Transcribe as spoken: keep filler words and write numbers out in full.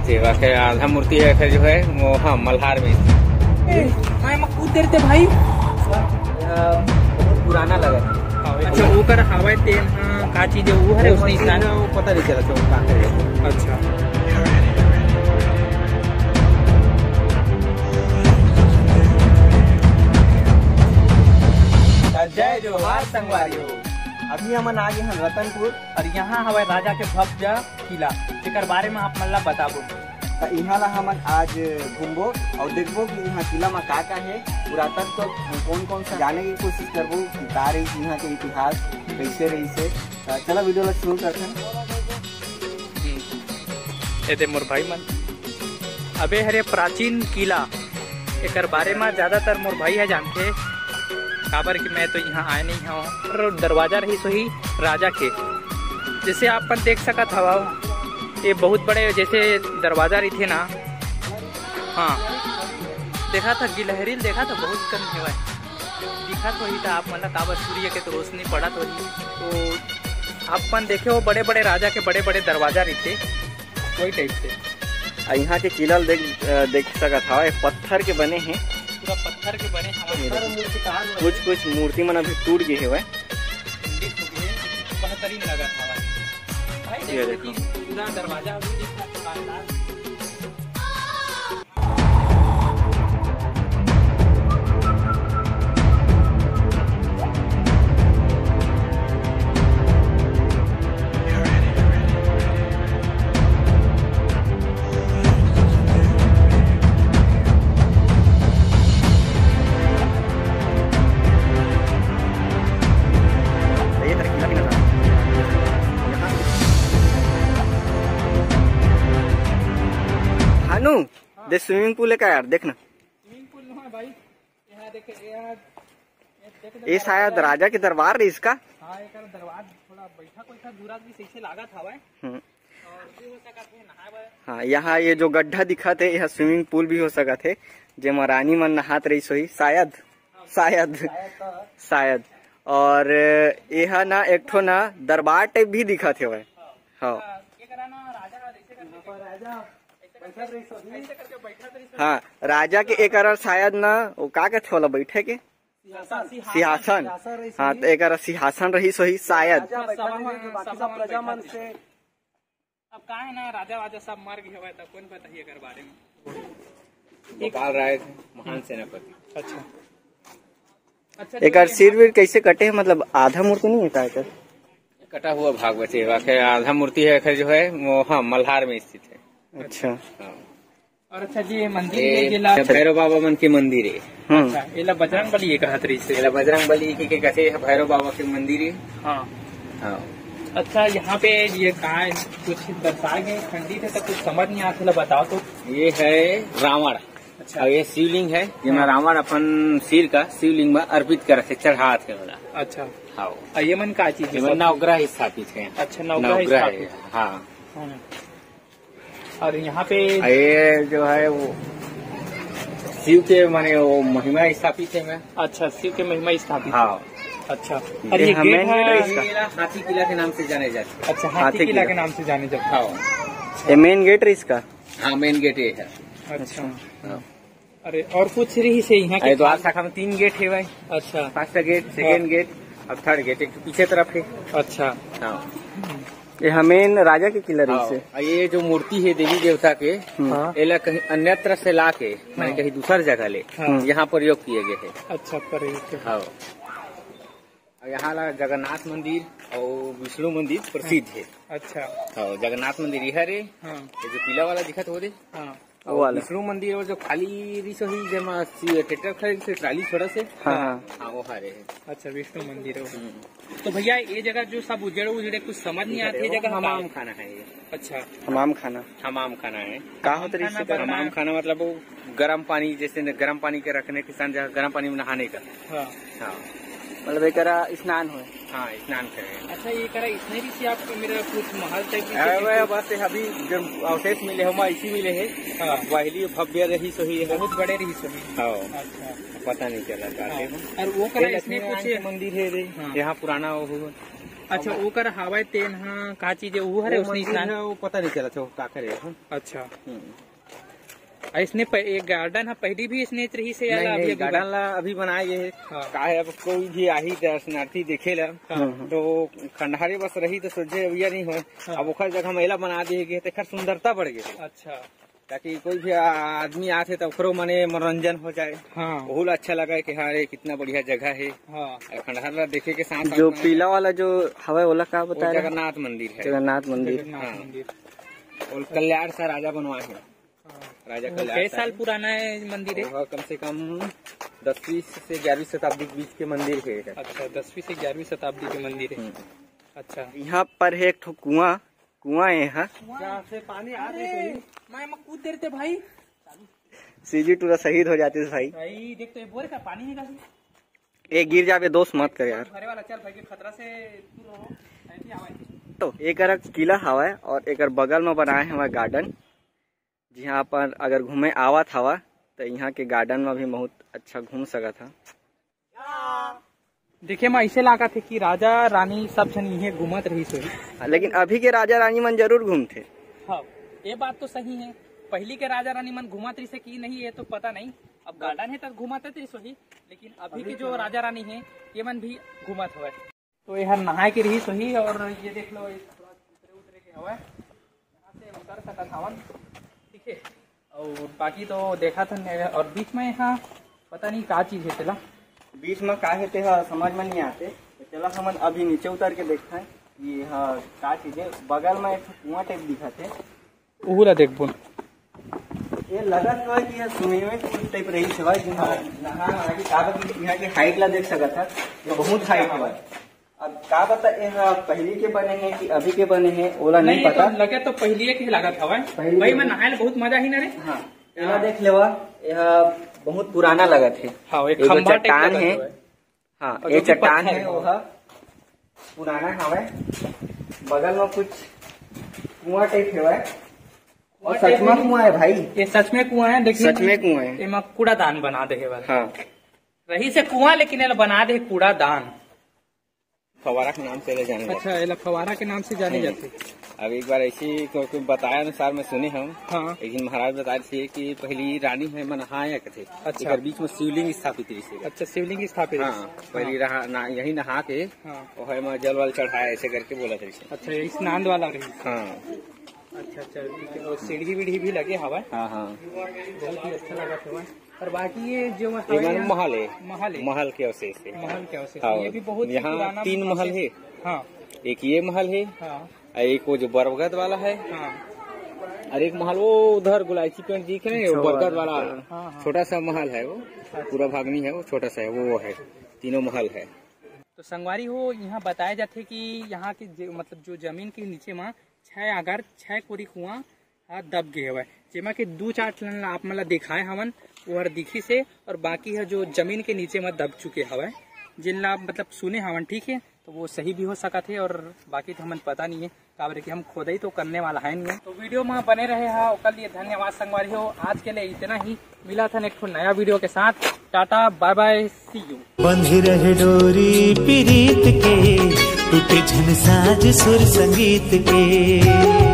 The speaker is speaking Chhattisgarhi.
सेवा के आधा मूर्ति हे, फिर जो है वो, हाँ, मल्हार में। ए, मैं मत कूद देते भाई। बहुत पुराना लगा। अच्छा, ओकर हवय तेन, हाँ, का चीज है वो हरे, उसने इशारा। वो पता नहीं चला था वो का है। अच्छा। जय जोहार संगवारी हो। अभी हमन आ गे हन रतनपुर और यहाँ हवय राजा के भव्य किला, जेकर बारे में आप मन ला बताबो। त इहाँ ला हमन आज घूमबो और देखबो कि इहाँ किला में का का है, पुरातत्व कौन कौन सा जाने की कोशिश करबो कि का रही इहाँ के इतिहास, कैसे रही से। त चला वीडियो ला शुरू करते हैं। हम्म। ये दे मोर भाई मन। अबे हरे प्राचीन किला, एकर बारे में ज्यादातर मोर भाई ह जानथे, काबर कि मैं तो यहाँ आए नहीं हूँ। और दरवाजा रही सोही राजा के, जैसे आप मन देख सकत हवा, ये बहुत बड़े जैसे दरवाजा रही थे ना। हाँ, देखा था गिलहरी, देखा था बहुत कम हेवय, दिखत होही त आप मन ला, काबर सूर्य के तो रोशनी पड़त होही। तो आप मन देखे हो बड़े बड़े राजा के बड़े बड़े दरवाजा रही थे, वही टाइप से। आ यहाँ के किला ल देख, अ, देख सकत हवा, ये पत्थर के बने हैं। पूरा पत्थर के बने हवय। कुछ कुछ मूर्ति मन अभी टूट गए हवय। खंडित हो गए, बेहतरीन लगा था भाई। भाई ये देखो देखो। कि पूरा दरवाजा अभी दिख रहा है, शानदार। भानु, दे स्विमिंग पूल है का यार, देखना। स्विमिंग पूल ना भाई, यहाँ देखे, यहाँ, ये देख, ये शायद राजा के दरबार रही इसका। हाँ, एक दरबार थोड़ा बैठा कोई था, दूरा भी सही से लागत हवा है। हम्म। और भी हो सकत है, नहाए बर। हाँ, यहाँ ये जो गड्ढा दिखत है, यहाँ स्विमिंग पूल भी हो सकत है, जेमा रानी मन नहात रही सोही, शायद, शायद, शायद। और एहा ना एक ठो ना दरबार टाइप भी दिखत हेवय। हाँ। हाँ। हाँ, राजा के एकरा शायद ना, वो का कहथे ओला बैठे के? सिंहासन। हाँ, तो एकरा सिंहासन रही सोही शायद। राजा बैठा सभा में, रहिथे, बाकी सब प्रजा मन से। अब का है ना, राजा वाजा सब मर गए हवय, त कौन बताही एकर बारे में? गोपाल राय थे, महान सेनापति। अच्छा। अच्छा, एकर सिर वीर कैसे कटे है, मतलब आधा मूर्ति नहीं है का एकर? कटा हुआ भाग बचे हुआ है, आधा मूर्ति है, एकर जो है वो, हाँ, मल्हार में स्थित है। अच्छा। हाँ। और अच्छा जी, ये मंदिर ये है, ये ला- भैरव बाबा मन के मंदिर है। हम्म। अच्छा, ये ला बजरंग बली ये कहत रही से। ये ला बजरंग बली के, के कहते हैं, भैरव बाबा के मंदिर है। हाँ। हाँ। अच्छा, यहाँ पे ये का है, कुछ दर्शाए गए खंडित है, तो कुछ समझ नहीं आता, ला बताओ तो। ये है रावण। अच्छा। और ये शिवलिंग है, जेमा हाँ। रावण अपन सिर का शिवलिंग में अर्पित करत हे, चढ़ात हे ओला। अच्छा। हाँ। और ये मन का चीज है? ये मन नवग्रह स्थापित है। अच्छा, नवग्रह नवग्रह है, स्थापित। हाँ। हाँ। और यहाँ पे ये जो है वो शिव के, माने, वो महिमा स्थापित है मैं। अच्छा, शिव के महिमा स्थापित। हाँ। अच्छा। ये अरे, ये हमें गेट है। ये हाथी किला के नाम से जाने जाते। अच्छा, हाथी हाथी किला किला। के नाम से जाने जाते। हाँ। ये मेन गेट है इसका? हाँ, मेन गेट ये है। अच्छा। हाँ। अरे, और कुछ रही से यहाँ के अरे, द्वार शाखा में तीन गेट है भाई। अच्छा। फर्स्ट गेट, सेकंड हाँ। गेट, अब थर्ड गेट, एक तो पीछे तरफ है। अच्छा। हाँ। ये हमेन राजा के किला रही हाँ, से। और ये जो मूर्ति है देवी देवता के, हम्म। हाँ। एला कहीं अन्यत्र से ला के, माने हाँ। कहीं दूसर जगह ले, हाँ। यहाँ प्रयोग किए गए हैं। अच्छा, प्रयोग किए। हाँ। और यहाँ ला जगन्नाथ मंदिर और विष्णु मंदिर प्रसिद्ध है। अच्छा। हाँ, जगन्नाथ मंदिर इहर है। हाँ। ये जो पीला वाला दिखत हो दे। हाँ। वो और वाला। विष्णु मंदिर और जो खाली रिसो ही, जेमा सी-, ट्रैक्टर खड़े से ट्राली छोड़ा से। हाँ, हाँ। हाँ, वो हरे है। अच्छा, विष्णु मंदिर हो। हम्म। तो भैया, ये जगह जो सब उजड़े उजड़े, कुछ समझ नहीं आते, ये जगह हमाम खाना है ये। अच्छा। हमाम खाना। हमाम खाना है। का होत रही हमाम खाना इससे? हमाम खाना मतलब वो गरम पानी, जैसे न, गरम पानी के रखने के साथ जहाँ गरम पानी में नहाने का। हाँ। हाँ। मतलब एकरा स्नान होए। हाँ, स्नान करे। अच्छा, ये करा इसने भी सी आपको मेरा कुछ महल टाइप की अरे चीज़ भाई, को बस ये अभी जो अवशेष मिले हो, वहाँ इसी मिले है। हाँ। पहली भव्य रही सही है। बहुत बड़े रही सही। हाँ। अच्छा। पता नहीं चला का हाँ। है। और वो करा ये इसने लक्ष्मी नारायण कुछ के मंदिर है रे। हाँ। यहाँ पुराना वो अच्छा, ओकर हवय तेन ह का चीज हे, वो हरे वो उसने मंदिर स्नान? है, वो पता नहीं चला था, वो का करे है। अच्छा। हम्म। अइसने प-, ये गार्डन ह पहिली भी इसने रहिस हे या नहीं, अभी, नहीं, अभी गार्डन बन- ला अभी बनाए गए हे। हाँ। का है, अब कोई भी आही दर्शनार्थी देखे ला, हाँ। तो खंडहरे बस रही तो सोझे अविया नहीं हो। हाँ। अब ओखर जगह मेला बना दिए गए, तेखर सुंदरता बढ़ गए। अच्छा। ताकि कोई भी आ-, आदमी आथे तो ओकरो मने मनोरंजन हो जाए। हाँ। ओहू ला अच्छा लगे कि हाँ रे, कितना बढ़िया जगह है। हाँ। और खंडहर ला देखे के साथ साथ जो मने पीला वाला जो हवय, ओला का वो बता रहे हैं? जगन्नाथ मंदिर है। जगन्नाथ मंदिर। जगन्नाथ हाँ। मंदिर। और कल्याण सा राजा बनवाए हैं। हाँ। राजा वो कल्याण कई सा साल है। पुराना है मंदिर है? वो कम से कम दसवीं से ग्यारहवीं शताब्दी के बीच के मंदिर है। अच्छा, दसवीं से ग्यारहवीं शताब्दी के मंदिर है। हम्म। अच्छा। यहाँ पर है एक ठो कुआं, कुआं है यहाँ। कुआं से पानी आ रही है। मैं, मैं कूद देते भाई। सीजी टूरा शहीद हो जाते भाई। भाई देख तो, ये बोर का पानी निकाल। ए, गिर जाबे, दोस्त मत कर यार। भरे वाला, चल भाई, के खतरा से दूर रहो। ऐसे आवाज। तो एकर किला हवय और एकर बगल में बनाए हवय गार्डन, जिहां अपन अगर घूमे आवत हवा तो यहाँ के गार्डन में भी बहुत अच्छा घूम सकत हा। देखे में ऐसे लागत हे कि राजा रानी सब झन इहे घूमत रहिस होही। हाँ, लेकिन अभी के राजा रानी मन जरूर घूमथे। हाँ, ये बात तो सही है। पहली के राजा रानी मन घूमत रहिस हे कि नहीं, ये तो पता नहीं। अब गार्डन है तो घूमत रहिस होही, लेकिन अभी के जो राजा रानी है, ये मन भी घूमत हवय। तो ये हर नहाए के रहिस होही और ये देख लो, ये थोड़ा उतरे उतरे के हवय, यहाँ से उतर सकत हवन, ठीक है। और बाकी तो देखा था ने-, और बीच में यहाँ पता नहीं का चीज है तेला। बीच में का है ते हा समझ में नहीं आते, तो चला हमन अभी नीचे उतर के देखते हैं कि यह का चीज है। बगल में एक ठो कुआं टाइप दिखत है, उहू ला देखबो। ये लगत हवय कि यह स्विमिंग पूल टाइप रहिस हवय, जिहां नहा नहा के काबर कि यहाँ के हाइट ला देख सकत हस, ये बहुत हाइट हवय। अब का पता ये हा पहली के बने हे कि अभी के बने हे, ओला नहीं नहीं, पता। तो लगे तो पहली के लागत हवय। पहली भाई, के मैं बने। नहाए ल बहुत मजा ही ना रे। हाँ, एला हाँ। देख लेवा, ये हा बहुत पुराना लगत हे। हाँ, एक एगो खंभा टाइप चट्टान लगत हे। हवय। हाँ, और ये जो कि चट्टान पत्थर हे, हे। वो हा पुराना हवय। बगल में कुछ कुआं टाइप हवय। और कुआं सच टाइप में नहीं। कुआं है भाई। ये सच में कुआं है, लेकिन सच में कुआं है। एमा कूड़ादान बना दे हे वाला। हाँ। रहिस हे कुआं, लेकिन एला बना दे कूड़ादान। फवारा के नाम से ले जाने अच्छा, एला फवारा के नाम से जाने हम्म। जाथे। अब एक बार ऐसी को, को बताया अनुसार मैं सुने हम। हाँ। एक दिन महाराज बता रहे थे कि पहली रानी है मन हाया कथे। अच्छा। एकर बीच में शिवलिंग स्थापित रहिस हे। अच्छा, शिवलिंग स्थापित हाँ, रहिस। पहली हाँ। रहा ना, यही नहा के हाँ। वो है मैं जल वल चढ़ाया, ऐसे करके बोला था इसे। अच्छा, ये स्नान वाला रहिस। हाँ। अच्छा, अच्छा, ठीक है। और सीढ़ी वीढ़ी भी लगे हवा। हाँ, हाँ। बहुत ही अच्छा लगा था। और बाकी ये जो ये हमारे मन यहाँ महल है। महल है। महल के अवशेष है। महल के अवशेष हाँ, है। ये भी बहुत ही यहाँ पुराना तीन महल अवशेष है। हाँ। एक ये महल है। हाँ। और एक वो जो बरगद वाला है। हाँ। और एक महल वो उधर गुलायची पेड़ दिख रहे हैं, वो अच्छा, बरगद वाला वाला। हाँ, हाँ। छोटा सा महल है वो। अच्छा। पूरा भाग नहीं है, वो छोटा सा है, वो, वो है। तीनों महल है। तो संगवारी हो, यहाँ बताया जाथे कि यहाँ के जे-, मतलब जो जमीन के नीचे में छह अगर छह कोरी कुआं ह दब गे हवय, जेमा के दू चार ठन ला आप मन ला दिखाए हवन, ओहर दिखिस हे, और बाकी ह जो जमीन के नीचे म दब चुके हवय, जिन ला मतलब सुने हवन, ठीक है, तो वो सही भी हो सकत हे, और बाकी तो हमन पता नहीं है, काबर कि हम खोदई तो करने वाला है नहीं है। तो वीडियो में बने रहे हा, ओकर लिए धन्यवाद संगवारी हो। आज के लिए इतना ही, मिला था एक ठो नया वीडियो के साथ। टाटा, बाय बाय, सी यू। बंधी रहे डोरी पीरीत के, टूटे झन साज सुर संगीत के।